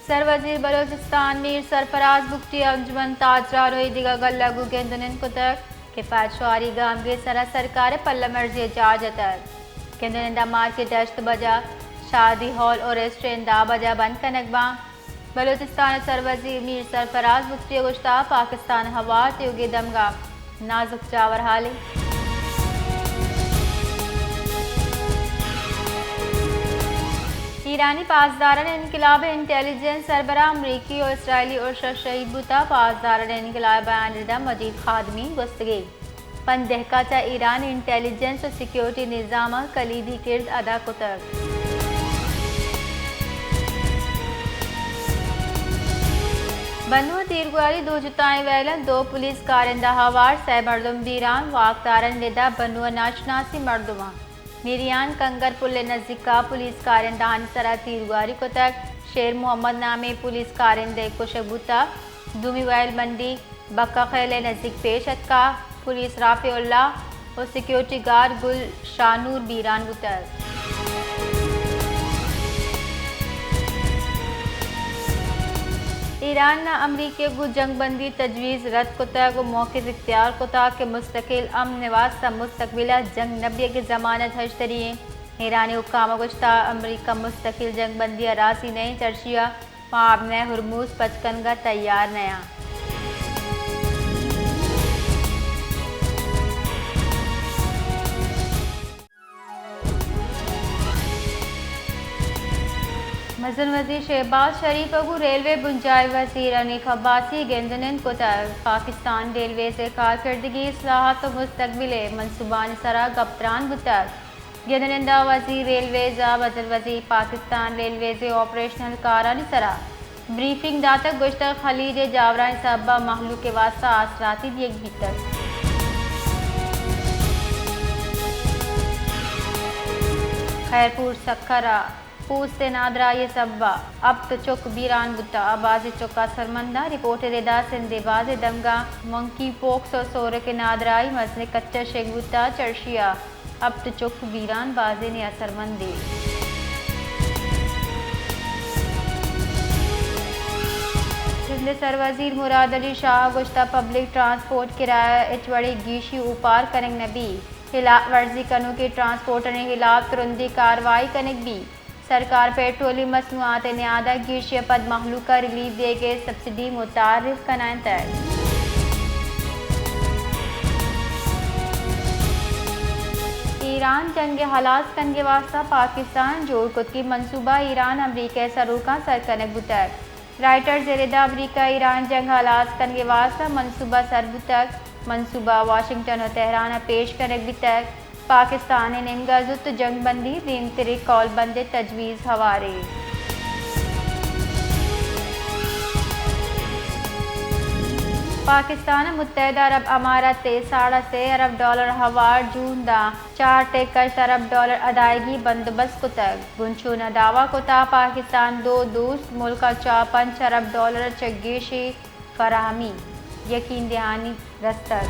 سروزیر بلوچستان میر سرفراز بگٹی ءَ انجمن تاجران ءُ دگہ گلگ ءَ گوں گند ءُ نند کتگ کہ پادشاہی گامگیج ءِ سرا سرکار ءِ پلہ مرزی ءَ جار جتگ۔ گند ءُ نند ءَ مارکیٹ ہشت بجہ، شادی ہال ءُ ریسٹورنٹ دہ بجہ بند کنگ باں۔ بلوچستان ءِ سروزیر میر سرفراز بگٹی ءَ گوشتگ پاکستان ءَ ہوار تیوگیں دمگ ءَ نازک جاور ہال اِنت۔ ایرانی پاسداران انقلاب ءِ انٹیلیجنس سربراہ امریکی ءُ اسرائیلی ارش ءَ شہید بوتگ۔ پاسداران انقلاب ءِ بیان ءَ ردا مجید خادمی گوستگیں پنجدہ دہک ءَ چہ ایران ءِ انٹیلیجنس ءُ سیکیورٹی نظام ءَ کلیدی کرد ادا کتگ۔ بنو ءَ تیرگواری، دو جتائیں ویلاں دو پولیس کارندہ ہوار، سئے مردم بیران، واکدارانی ردا بنو ءِ ناشناسیں مردماں میریان کنگر پل ءِ نزیک ءَ پولیس کارندہانی سرا تیرگواری کتگ۔ شیر محمد نامیں پولیس کارندہ کشگ بوتگ۔ دومی ویل منڈی بکا خیل ءِ نزیک پیش اتکگ۔ پولیس رافع اللہ ءُ سیکیورٹی گارڈ گل شاہ نور بیران بوتگ۔ ایران ءَ امریکہ ءَ گوں جنگ بندی ءِ تجویز رد کتگ ءُ موقف اختیار کتگ کہ مستقل امن ءِ واستہ مستقبل ءَ جنگ نہ بیگ ءِ ضمانت ہژدری اِنت۔ ایرانی حکام ءَ گوشتگ امریکہ مستقل جنگ بندی ءَ راضی نہ اِنت، چرشی ءَ ما آبنہ ہرمز پچ کنگ ءَ تیار نہ آں۔ مزن وزیر شہباز شریف ءَ گوں ریلوے ءِ بنجاہی وزیر حنیف عباسی ءَ گند ءُ نند کتگ۔ پاکستان ریلویز ءِ کارکردگی، اصلاحات ءُ مستقبل ءِ منصوبانی سرا گپ تران بوتگ۔ گند ءُ نند ءَ وزیر ریلویز ءَ مزن وزیر پاکستان ریلویز ءِ آپریشنل کارانی سرا بریفنگ داتگ، گوشتگ خلیج ءِ جاورانی سبب ءَ مہلوک ءِ واستہ آسراتی دیگ بیتگ۔ خیرپور سکھر ءَ پوست ءِ نادراہی ءِ سبب ءَ ہپت چک بیران بوتگ، بازیں چک اثرمند اَنت۔ رپورٹ ءِ ردا سندھ ءِ بازیں دمگاں منکی پوکس ءُ سورک ءِ نادراہی مزنیں کچ ءَ شنگ بوتگ، چرشی ءَ ہپت چک بیران، بازینے اثرمند اَنت۔ سندھ ءِ سروزیر مراد علی شاہ ءَ گوشتگ پبلک ٹرانسپورٹ کرایہ ءَ ہچ وڑیں گیشی اوپار کنگ نہ بیت، ہلاپ ورزی کنوکیں ٹرانسپورٹرانی ہلاپ ترندیں کاروائی کنگ بیت۔ سرکار پیٹرولیم مصنوعات ءِ نیاد ءَ گیشی ءَ پد مہلوک ءَ ریلیف دیگ ءِ سبسڈی متعارف کنائینتگ۔ ایران جنگ ءِ ہلاس کنگ ءِ واستہ پاکستان ءَ جوڑ کتگیں منصوبہ ایران امریکہ ءِ سروکاں سر کنگ بوتگ۔ رائٹرز ءِ ردا امریکہ ءَ ایران جنگ ءِ ہلاس کنگ ءِ واستہ منصوبہ سر بوتگ۔ منصوبہ واشنگٹن ءُ تہران ءَ پیش کنگ بیتگ۔ پاکستان ءِ نیمگ ءَ زوت جنگ بندی ءِ دیمتریں کول بند ءِ تجویز ہوار اِنت۔ پاکستان ءَ متحدہ عرب امارات ءَ ساڑھے سئے ارب ڈالر ءِ ہوار جون ءَ داں چار ٹک ہشت ارب ڈالر ادائیگی بندوبست کتگ۔ گوں چون ءَ دعویٰ کتگ پاکستان دو دوست ملک ءَ چار پنچ ارب ڈالر ءَ چہ گیشیں فراہمی یقین دہانی رستگ۔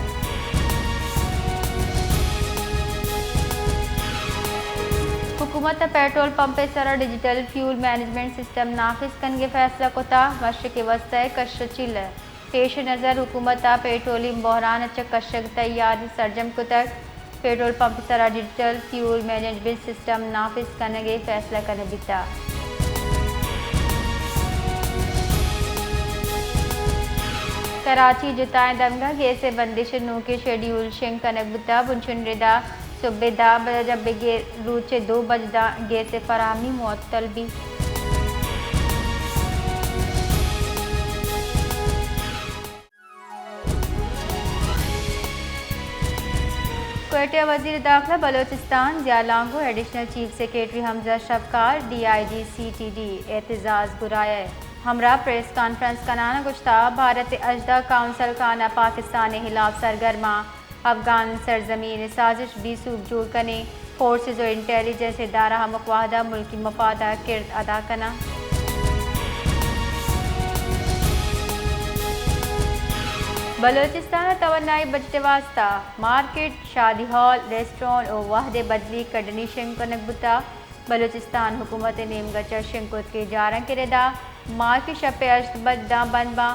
حکومت ءَ پیٹرول پمپ ءِ سرا ڈیجیٹل فیول مینجمنٹ سسٹم نافذ کنگ ءِ فیصلہ کتگ۔ مشرق وسطی ءِ کش ءُ چیل ءَ پیش نظر حکومت ءَ پیٹرولیم بحران ءَ چہ کشگ ءِ تیاری سرجم کتگ۔ پیٹرول پمپ ءِ سرا ڈیجیٹل فیول مینجمنٹ سسٹم نافذ کنگ ءِ فیصلہ کنگ بیتگ۔ کراچی ءِ جتائیں دمگاں گیس ءِ بندش ءِ نوکیں شیڈیول شنگ کنگ بوتگ۔ بنشون ءِ ردا سہب ءِ دہ بجہ ءَ بگر روچ ءِ دو بجہ ءَ داں گیس ءِ فراہمی معطل بیت۔ کوئٹہ ءَ وزیر داخلہ Balochistan Zia Langove, additional chief secretary Hamza شوکار، D I G C T D Aitzaz Goraya ءِ ہمراہ پریس کانفرنس کنان ءَ گوشتگ بھارت ءِ ہژدہ کونسل خانہ پاکستان ءِ ہلاپ سرگرم اَنت، افغان سرزمین ءِ سازش بے سوب جوڑ کنیں، فورسز ءُ انٹیلیجنس ادارہ ہمک وہد ءَ ملکی مفاد ءَ کرد ادا کناں۔ بلوچستان ءَ توانائی بجٹ ءِ واستہ مارکیٹ، شادی ہال، ریسٹورنٹ ءُ وہد ءِ بدلی کڈنی شنگ کنگ بوتگ۔ بلوچستان حکومت ءِ نیمگ ءَ چہ شنگ کتگیں جارانک ءِ ردا مارکیٹ شپ ء ہشت بج داں بند باں۔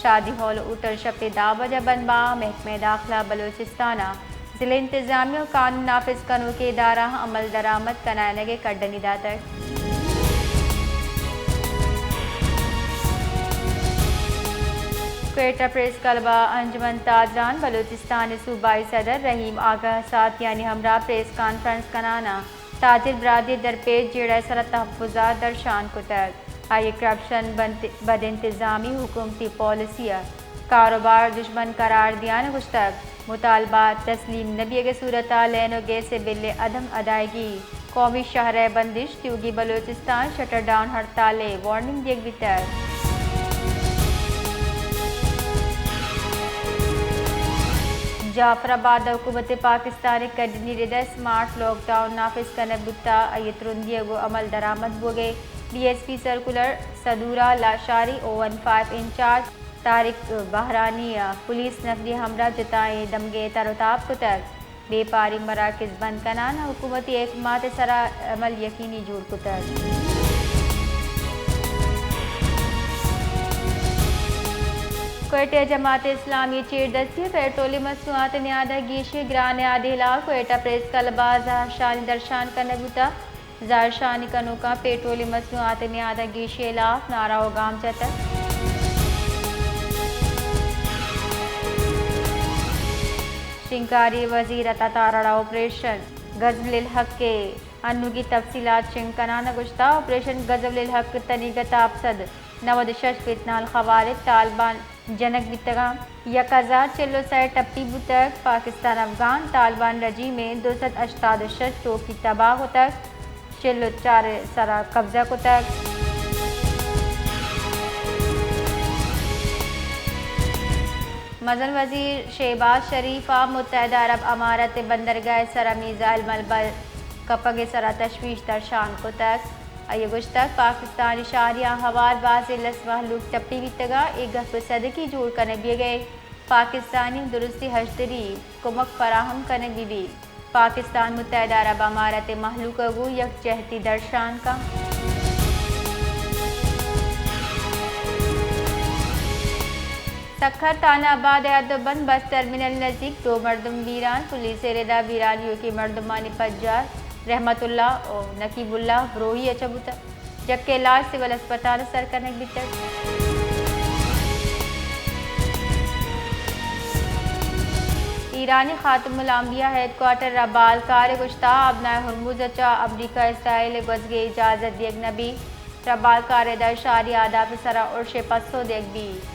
شادی ہال ء ہوٹل شپ ء دہ بج ء بند باں۔ محکمہ داخلہ بلوچستان ء ضلع انتظامیہ ء قانون نافذ کنوکیں ادارہاں عمل درآمد کنائینگ ء کڈنی داتگ۔ کوئٹہ پریس کلب ء انجمن تاجران بلوچستان ء صوبائی صدر رحیم آغا ء ساتھیانی ہمراہ پریس کانفرنس کنان ء تاجر برادری ء درپیش جیڑہ ء سرا تحفظات درشان کتگ۔ آئی ء کرپشن، بنت-، بد انتظامی، حکومتی پالیسی ء کاروبار دژمن قرار دیان ء گوشتگ، مطالبات تسلیم نہ بیگ ء صورت ء لین ء گیس ء بل ء عدم ادائیگی، قومی شاہراہ ء بندش، تیوگی بلوچستان شٹر ڈاؤن ہڑتال ء وارننگ دیگ بیتگ۔ جعفر آباد ء حکومت پاکستان ء کڈنی رد ء سمارٹ لاک ڈاؤن نافذ کنگ بوتگ، آئی ء ترندی ء گوں عمل درآمد بوگ ء ڈی ایس پی سرکولر صدور ء لاشاری او ون فائیو انچارج طارق بہرانی ء پولیس نفری ہمراہ جتائیں دمگے تر و تاب کتگ۔ بیپاری مراکز بند کنان ء حکومتی اقدامات ء سرا عمل یقینی جوڑ کتگ۔ کوئٹہ ء جماعت اسلامی ء چیردستی ء پیٹرولیم مصنوعات ء نیاد ء گیشیں گران ء ہلاپ، کوئٹہ پریس کلب ء زہرشانی درشان کنگ بوتگ۔ زہرشانی کنوکاں پیٹرولیم مصنوعات ء نیاد ء گیشی ء ہلاپ نعرہ و گام جتگ۔ شنگکاری وزیر عطا تارڑ ء آپریشن غزل الحق ء انوگی تفصیلات شنگ کنان ء گوشتگ، آپریشن غزل الحق ء تنیگت ء ہپت سد نود ء شش فتنہ الخوارج طالبان جنگ بیتگاں۔ یک ہزار چل و سئے ٹپی بوتگ۔ پاکستان افغان طالبان رجیم ء دو سد ہشتاد و شش چوکی تباہ کتگ، چل و چار ء سرا قبضہ کتگ۔ مزن وزیر شہباز شریف ء متحدہ عرب امارات ء بندرگاہ ء سرا میزائل ملبہ کپگ ء سرا تشویش درشان کتگ۔ آئی ء گوشتگ، پاکستانی شہریاں ہوار بازیں لس مہلوک ٹپی بیتگ ء اے گپ صدقی جوڑ کنگ بیگ ء پاکستانی درستی ہژدری کمک فراہم کنگ بہ بیت۔ پاکستان متحدہ عرب امارات ء مہلوک ء گوں یکجہتی درشان کنت۔ سکھر تھانہ آباد ء حد و بند بس ٹرمینل نزیک دو مردم بیران، پولیس ء ردا بیران یوکی مردمانی پجار رحمت اللہ و نقیب اللہ بروہی ء چہ بوتگ، جکے لاش سول اسپتال ء سر کنگ بیتگ۔ ایرانی خاتم الانبیاء ہیڈ کوارٹر ء ربالکار ء گوشتگ، آبنائے ہرمز ء چہ امریکہ اسرائیل ء گوزگ ء اجازت دیگ نہ بیت۔ ربالکار ء ادا اشاری آداب ء سرا ارش ء پسو دیگ بیت۔